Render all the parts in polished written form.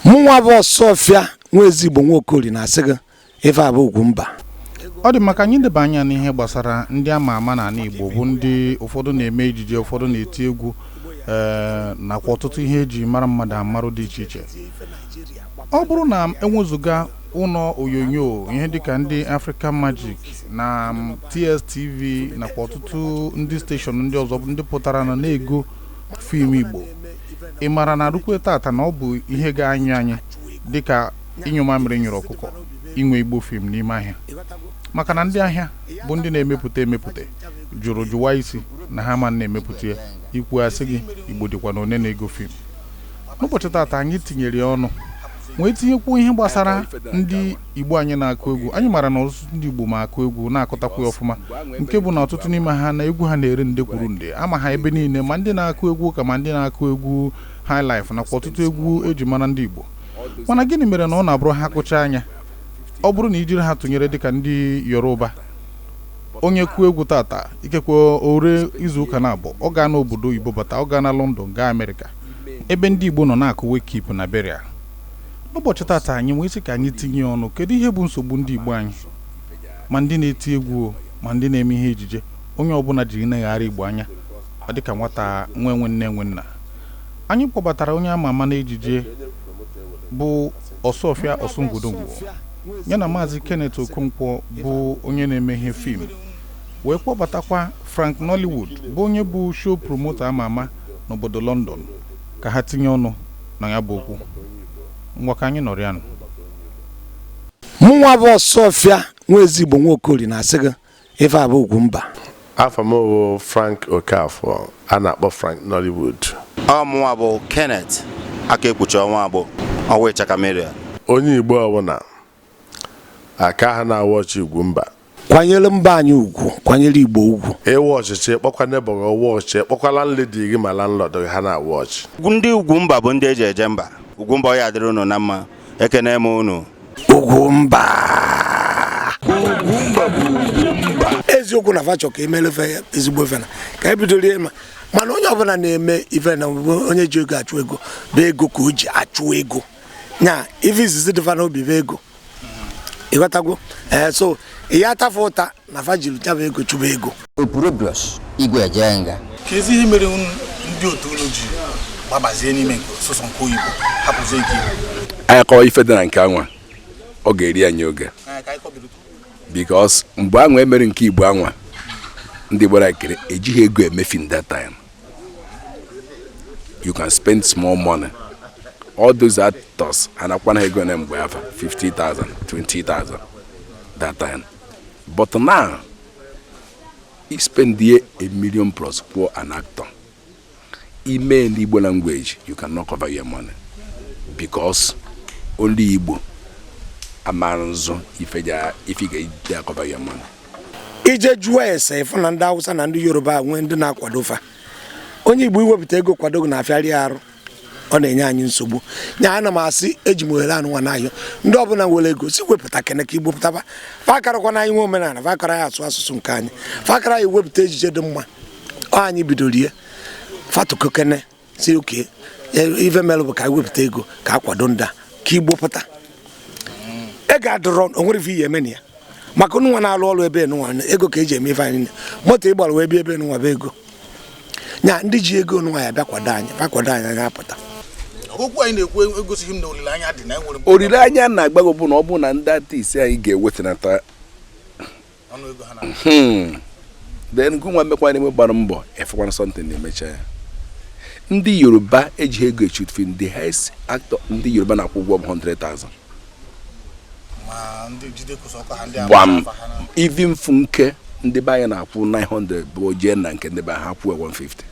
Mụnwa bụ Ọsụọfịa nwa Ezigbo Nwaokori na-asị gị ife a bụ Ugwumba. Ọ dị maka anyị leba anya n'ihe gbasara ndị ama ama n'ala Igbo, bụ ndị ụfọdụ na-eme ejije, ụfọdụ na-eti egwu, nakwa ọtụtụ ihe eji mara mmadụ amarụ dị iche iche. Ọ bụrụ na enwezụga ụlọ onyonyo, ihe dịka ndị African Magic na TSTV nakwa ọtụtụ ndị station ndị ọzọ bụ ndị pụtara na na-ego film Igbo, ị mara na rukwe tata na ọ bụ ihe ga-anyụ anyị dịka ịnyụ mamịrị nyụrụ ọkụkọ inwe Igbo film n'ime ahịa, maka na ndị ahịa bụ ndị na-emepụta emepụta jụrụ jụwa isi na ha ma na-emepụta ya. Ikwu asị gị Igbo dịkwa na one na-ego film. N'ụbọchị tata anyị tinyere ya ọnụ wee tinyekwuo ihe gbasara ndị Igbo anyị na-akụ egwu. Anyị mara na ọtụtụ ndị Igbo ma akụ egwu, na-akụtakwa ya ọfụma, nke bụ na ọtụtụ n'ime ha na egwu ha na-ere nde kwuru nde, ama ha ebe niile, ma ndị na-akụ egwu ụka, ma ndị na-akụ egwu high life, nakwa ọtụtụ egwu eji mara ndị Igbo. Mana gịnị mere na ọ na-abụrụ ha kụcha anya, ọ bụrụ na ijiri ha tụnyere dịka ndị Yoruba, onye kụọ egwu tata, ikekwe ore izu ụka na abụọ, ọ gaa n'obodo oyibo bata, ọ gaa na London, gaa Amerịka, ebe ndị Igbo nọ na-akụ wake keep na burial. N'ụbọchị tata anyị nwee sị ka anyị tinye ọnụ, kedu ihe bụ nsogbu ndị Igbo anyị, ma ndị na-eti egwu, ma ndị na-eme ihe ejije, onye ọbụla jiri neghara Igbo anya ọ dịka nwata nwa enwe nne enwe nna. Anyị kpọbatara onye ama ama n'ejije bụ Ọsụọfịa Ọsụngwudongwu, ya na Maazị Kenneth Okonkwo bụ onye na-eme ihe film, wee kpọbatakwa Frank Nollywood bụ onye bụ show promoter ama ama n'obodo London, ka ha tinye ọnụ na ya bụ okwu. Ngwa, ka anyị nọrọ ya nụ. Mụnwa bụ Ọsụọfịa nwa Ezigbo Nwaokori na-asị gị ife a bụ Ugwumba. Afọ m bụ Frank Okafor, a na-akpọ Frank Nollywood. Ọ mụnwa bụ Kenneth aka ekpuchi ọnwa agbụ ọwa ịchaka meria. Onye Igbo ọbụla aka ha na-awọchi Ugwumba. Kwanyere mba anyị ugwu, kwanyere Igbo ugwu. Ịwa ọchịchị, kpọkwa neighbour gị ọwa ọchịchị, kpọkwa landlady gị ma landlord gị, ha na-awa ọchị. Ndị Ugwumba bụ ndị eji eje mba. Ugwumba, ọ ya dịrị unu na mma. Ekene m unu. Ugwumba, eziokwu na fachọ ka emelefe ya ezigbo ife na ka e bidoro ihe, ma mana onye ọbụla na-eme ife na onye ji ego achụ ego bụ ego ka o ji achụ ego nya. Ife izizi dịfa n'obi bụ ego, ịghọtagwo? Ee, so ihe atafe ụta na fa jiri chaba ego chụba ego. Opurobios Igwe Ejenga. Ka ezi ihe mere ndị otu unu ji gbabazie n'ime nke sụsọ nke oyibo, hapụzie nke Igbo? Anyị kọwa ife dị na nke anwa, ọ ga-eri anyị oge, because mgbe anwa emere nke Igbo anwa, ndị Igbo na-ekere ejighị ego eme film. That time you can spend small money. All those actors anakwana ego na mgbe afa 50,000, 20,000 that time. But now you spend there a million plus for an actor ime in Igbo language, you cannot cover your money, because only Igbo amara nzụ ife ife ga-eji cover your money. Ije jụọ ese, ịfụ na ndị Hausa na ndị Yoruba nwee ndị na-akwado fa. Onye Igbo iwepụta ego kwado gị na-afịarị arụ, ọ na-enye anyị nsogbu. Nya ana m asị, eji m ohere anụnwa n'ahịa, ndị ọbụla nwere ego si wepụta kene ka Igbo pụtaba. Fakarakwa na anyị nwe omenala, fakara anyị asụ asụsụ nke anyị, fakara anyị wepụta ejije dị mma. Ọ anyị bidoro ihe fatụkokene si oke ife melụ bụ ka anyị wepụta ego ka a kwado ndị a ka Igbo pụta. Ego adịrọ, o nwere ife ihe eme na ya, maka nwa na-alụ ọrụ ebe nwa ego ka eji eme ife anyị niile. Moto ịgbara wee bịa ebe nwa bụ ego. Nya ndị ji ego nwa ya bịa kwado anyị, bịa kwado anyị, anyị apụta. Okwu anyị na-ekwu egosighị m na olileanya dị na enwere Olileanya na-agbago bụ na ọ bụ na ndị artist anyị ga-ewetanata ọnụ ego ha na Then gụnwa mmekwa na-eme gbara mbọ efekwana something na-emecha ya. Ndị Yoruba ejighị ego e-shoot film. The highest actor ndị Yoruba na-akwụ ụgwọ bụ 100,000. Ma ndị jide kụsọkọ ha ndị Gbam. ama ha na Even Funke, ndị be anyị na-akwụ 900, bụ jee na nke ndị be ha kwụọ 150.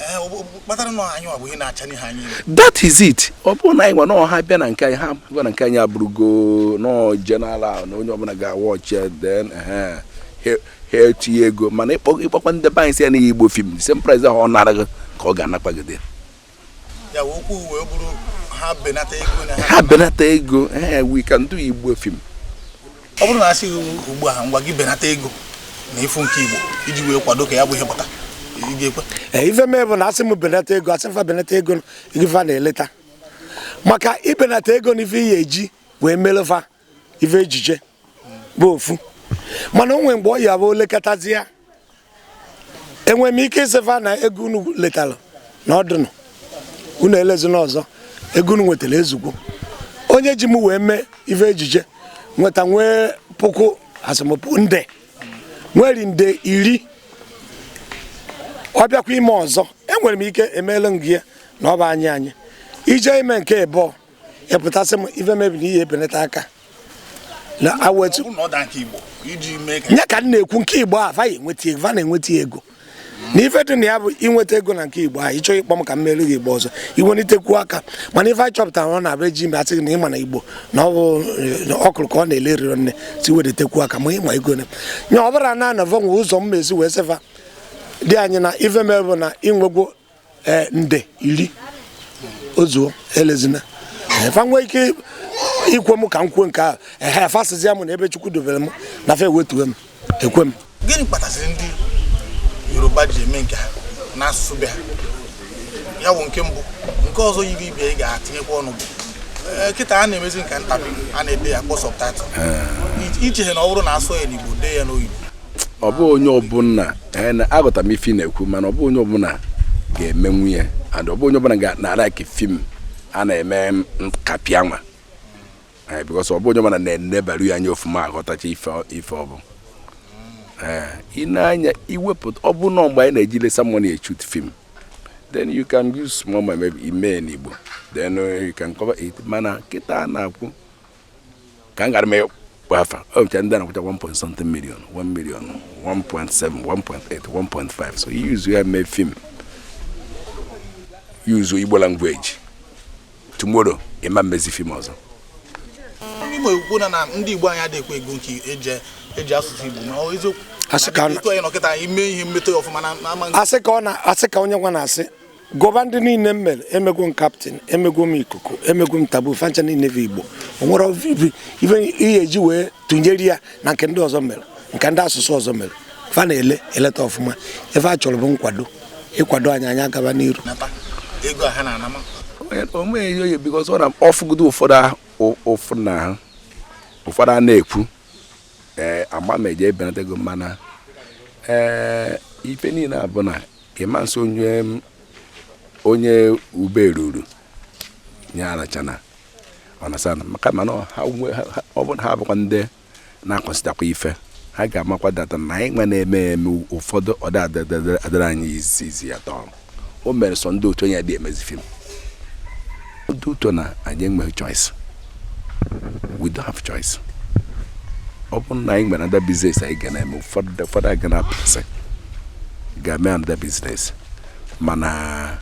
Ee, kpatara na anyị bụ ihe na-acha n'ihe anyị ime. That is it. Ọ bụrụ na anyị nwa nọọ ha bịa na nke anyị, ha bịa na nke anyị, abụrụgo nọọ general na onye ọbụla ga-awa ọchị, then ehe, ha etinye ego. Mana ịkpọkwa ndị be anyị si ya na Igbo film, the same price ahụ ọ nara gị ka ọ ga-anakwagide. Ya wee okwu wee bụrụ ha benata ego na ha benata ego, ee, we can do Igbo film. Ọ bụrụ na asị gị ugbu a, ngwa gị benata ego na ịfụ nke Igbo iji wee kwado ka ya bụ ihe pụta, ị ga-ekwe? Ee, ife mee bụ na asị m benata ego, asị mfa benata ego, ife a na-eleta. Maka ibenata ego n'ife ihe eji wee melefa ife ejije bụ ofu. Mana o nwere mgbe ọ ya bụ olekọtazi ya, enwere m ike ịsịfa na ego unu letara na ọdụnụ unu elezina ọzọ, ego unu nwetara ezugbo. Onye ji m wee mee ife ejije nweta nwee puku asọmpi nde nwere nde 10, ọ bịakwa ime ọzọ, enwere m ike emeela m gị ya na ọ bụ anyị ije ime nke ịbụọ, ịpụtasị m ife mebiri ihe ebenata aka na awetu. Ọ bụrụ na ọ daa nke Igbo iji mee ka Nya ka m na-ekwu, nke Igbo a va na-enweta ego na ife dị na ya bụ inweta ego na nke Igbo a. Ịchọ ịkpọ m ka m mere gị Igbo ọzọ, iwelitekwu aka. Mana ife anyị chọpụtara, ọ na-abụ eji ime asị gị na ịma na Igbo na ọ bụ ọkụrụ ka ọ na-ele riro nne si welitekwu aka ma ịma ego ne nya. Ọ bụrụ na anọvọ nwe ụzọ m mezi wee sịfa dị anyị na ife mere bụ na inwegwo nde 10 ozuo elezina fa nwee ike ikwe m ka m kwuo nke ahụ. Ehe, fasịzịa m na ebe Chukwu dobere m na fa ewetuwe m ekwe m. Gịnị kpatasịrị ndị Yoruba ji eme nke ha n'asụsụ be ha? Ya bụ nke mbụ. Nke ọzọ yiri ibe ị ga-atinyekwa ọnụ bụ kịta a na-emezi nke ntabi a na-ede ya kpọ subtitle, iche na ọ bụrụ na asụ ya n'Igbo, dee ya n'oyibo. Ọ bụ onye ọbụla na aghọtara m ife ị na-ekwu, mana ọ bụ onye ọbụla ga-eme nwunye and ọ bụ onye ọbụla na-alike film a na-eme nkapịa nwa, because ọ bụ onye ọbụla na-enebaru ya anya ofuma aghọtacha ife ọ bụ. Ị na-anya iwepụta, ọ bụ na mgbe anyị na-eji lesa money shoot film, then you can use small money, maybe ime n'Igbo, then you can cover it. Mana kịta a na-akwụ ka m gara m ịkpọ afa, ọ ncha ndị a na-akwụcha 1 point something million, 1 million, 1.7, 1.8, 1.5. So you use ya mee film, use Igbo language, tomorrow ịma mmezi film ọzọ. Ndị Igbo ekwu na ndị Igbo anyị adịghị ekwe ego nke eji asụsụ Igbo, ma ọ eziokwu? Asị ka Etu anyị nọ kịta, ime ihe mmetọ ya ọfụma na ama. Asị ka ọ na asị ka onye nwa na-asị gụba ndị niile m mere. Emegwo m Captain, emegwo m Ikuku, emegwo m Tabu, fancha niile bụ Igbo. O nwere ife ihe eji wee tụnyere ya na nke ndị ọzọ mere, nke ndị asụsụ ọzọ mere fa na-ele eleta ọfụma. Ife a chọrọ bụ nkwado, ịkwado anyị, anyị agaba n'iru. Nata ego a ha na-anama. Onweghị onye, because ọ na ọfụgodo ụfọdụ ụfụ na ahụ ụfọdụ a na-ekwu ee ama m eje ebenata ego, mana ife niile a bụ na ịma nso onye ube ruru nye arachana ọ na-asa maka mana ha ọ bụ na ha bụkwa ndị na-akọsitakwa ife ha ga-amakwa data na anyị nwa na-eme eme ụfọdụ ọda adara anyị izi izi ya tọrọ o mere sọ ndị otu onye dị emezi film ndị otu na anyị enweghị choice. We don't have choice. Ọ bụrụ na anyị nwere another business anyị ga na-eme, ụfọdụ aga na-apụsị ga-eme another business, mana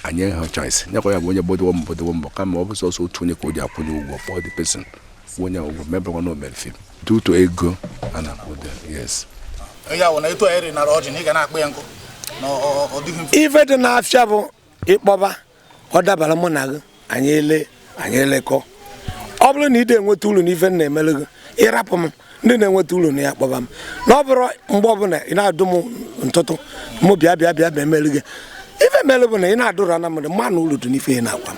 anyị enweghị choice. Nyekwa ya bụ onye gbodowo mbọ dowo mbọ, kama ọ bụ sọsọ otu onye ka o ji akwụnye ụgwọ, kpọọ the person onye ụgwọ mebekwa na o mere film due to ego a na-akwụdo, yes. Ya bụ na etu anyị rinara ọjị na ị ga na-akpụ ya nkụ na ọ dịghị mfe. Ife dị n'afịa bụ ịkpọba ọ dabara mụ na gị, anyị ele anyị elekọ. Ọ bụrụ na ị na-enweta uru n'ife m na-emere gị, ịrapụ m ndị na-enweta uru na ya kpọba m. Na ọ bụrụ mgbe ọbụla ị na-adụ m ntụtụ mụ bịa bịa bịa bịa emere gị ife mere bụ na ị na-adụra na mmadụ mma na uru dị n'ife ị na-agwa m.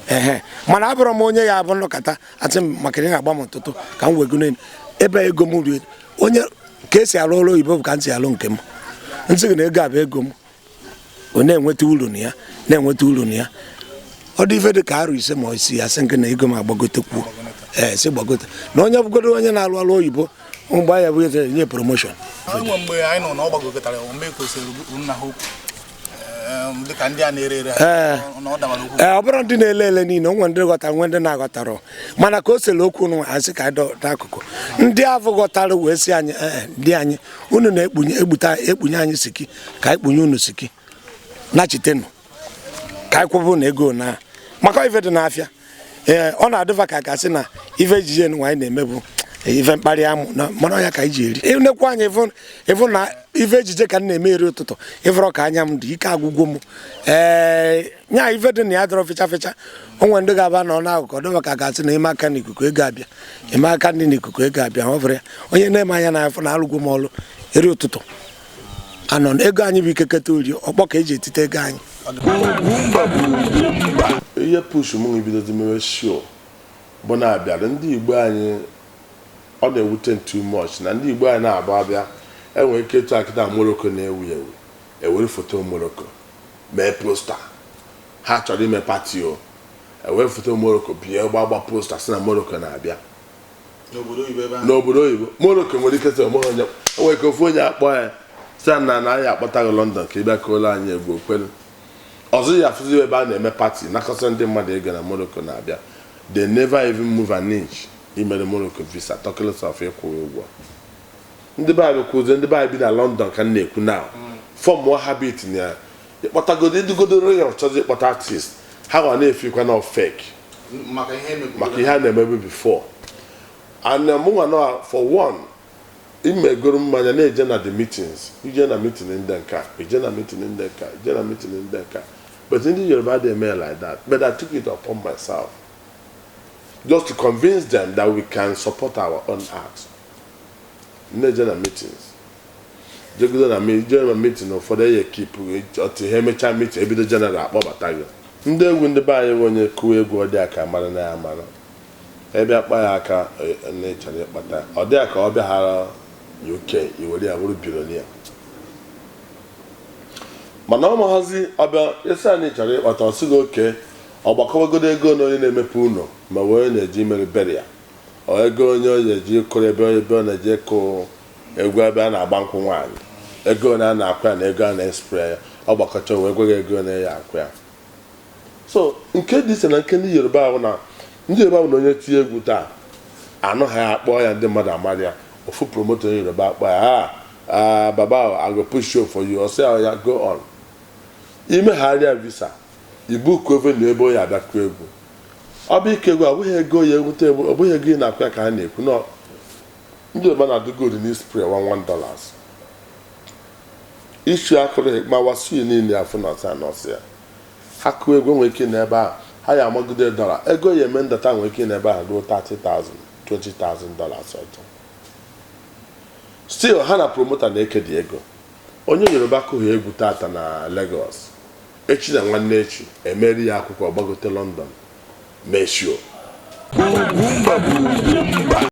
Ehe, mana abụrụ m onye ya abụ nnọkọta asị m maka na ị na-agba m ntụtụ ka m wego n'elu ebe ego m rie. Onye ka esi arụ ọrụ oyibo bụ ka m si alụ nke m. Nsị gị na ego a bụ ego m, ọ na-enweta uru na ya, na-enweta uru na ya. Ọ dị ife dị ka arụ 5 ma 6, asị nke na ego m agbagotekwuo. Ee, si gbagote na onye bụgodo onye na-alụ ọrụ oyibo mgbe ya bụ eze nye promotion. Enwe mgbe anyị nọ na ọ gbagokọtara ome ka o siri nna ha okwu dịka ndị a na-ere ere na ọ dabara okwu. Ee, ọ bụrụ ndị na-ele ele niile, o nwere ndị ghọtara, nwee ndị na-aghọtara. Mana ka o sere okwu nụ, asị ka anyị dọ n'akụkụ ndị avụ ghọtara wee sị anyị, ee, ndị anyị unu na-ekpunye egbuta ekpunye anyị siki ka anyị kpunye unu siki nachitenụ ka anyị kwụbụ na ego na maka ife dị n'afịa. Ee, ọ na-adịfa ka gasị na ife ejije nwa anyị na-eme bụ ife mkparị amụ na mana ọ ya ka anyị ji eri ịnekwa anyị ịfụ na ife ejije ka m na-eme eri ụtụtụ ịfụrọ ka anya m dị ike agwụgwọ m. Ee, nya ife dị na ya dọrọ fecha fecha. O nwere ndị ga-aba nọ n'akụkụ dọba ka gasị na ime aka n'ikuku ego abịa, ime aka ndị n'ikuku ego abịa. Ọ bụrụ ya onye na-eme anya na afọ na alụgwọ m ọlụ eri ụtụtụ anọ ego anyị bụ ikeketa ori ọkpọ ka eji etite ego anyị. Ihe push m ibidozi mewe show bụ na abịara ndị Igbo anyị, ọ na-ewute m too much na ndị Igbo anyị na-abụ abịa, enwere ike ịtụ akịta Morocco na-ewu ewu, ewere foto Morocco mee poster. Ha chọrọ ime party o, ewere foto Morocco bie, gbagba poster, si na Morocco na-abịa. N'obodo oyibo ebe ahụ. N'obodo oyibo, Morocco nwere ike sị onweghị onye, enwere ike ofu onye akpọ ya sị ya na anyị akpọta gị London ka ị bịa kụọla anyị egwu, okwelu. Ọzọ ya afụzi ebe a na-eme party, nakọsị ndị mmadụ ego na Morocco na-abịa. They never even move an inch imere Morocco visa, talk less of ịkwụ ụgwọ. Ndị be anyị kwuzie, ndị be anyị bi na London ka m na-ekwu now, form habit na ya ịkpọtagodo ịdịgodo ya, chọzi ịkpọta artist, ha gwa na-efikwa na fake. Maka ihe emegoro. Maka ihe a na-emebu before. And mụnwa nọ for one imegoro mmanya na-eje na the meetings, ije na meeting ndị nka, ije na meeting ndị nka, ije na meeting ndị nka. But ndị Yoruba dey eme like that. But I took it upon myself just to convince them that we can support our own art. Na-eje na meetings, jegodo na je na meeting ụfọdụ, eye keep otu ihe, emechaa meeting, ebido general akpọbata gị. Ndị egwu, ndị be anyị bụ onye kụwa egwu, ọ dị aka mara na ya mara ebe akpa ya aka na ịchọrọ ịkpata, ọ dị ka ọ bịaghara UK iwere ya bụrụ billionaire. Mana ọ maghazi ọbịa isi anyị chọrọ ịkpata, ọ sịghị oke ọgbakọbagodo ego na onye na-emepe ụlọ, ma wee onye na-eji mere beria, ọ ego onye ọ na-eji kụrụ ebe ebe ọ na-eji kụ egwu, ebe a na-agba nkwụ nwaanyị, ego na a na-akwụ ya na ego a na-espray ya, ọ gbakọcha wee gwa gị ego na ya akwụ ya. So nke dị iche na nke ndị Yoruba ahụ na ndị Yoruba bụ na onye tinye egwu taa, anụ ha akpọ ya, ndị mmadụ amara ya. Ofu promoter onye Yoruba akpọ ya, "Ah ah, baba, I go push show for you." Ọ sị ya, "Go on." Imegharịa visa, ibu ove na ebe onye abịa kụọ egwu, ọ bụ ike egwu, ọ bụghị ego ya enweta egwu, ọ bụghị ego ị na-akwụ ya ka ha na-ekwu. Nọ ndị Yoruba na-adị good na spray $1 $1. Isi akụrụ ma wasu niile afụ na ọsị anọsị ya, ha kụọ egwu, nwere ike n'ebe ahụ ha ya amagide dọla ego ya eme ndata, nwere ike n'ebe ahụ ruo 30,000, $20,000 ọzọ. Still ha na promoter na-eke dị ego. Onye Yoruba kụghị egwu tata na Lagos, echi na nwanne echi emeri ya akwụkwọ, gbagote London, mee show.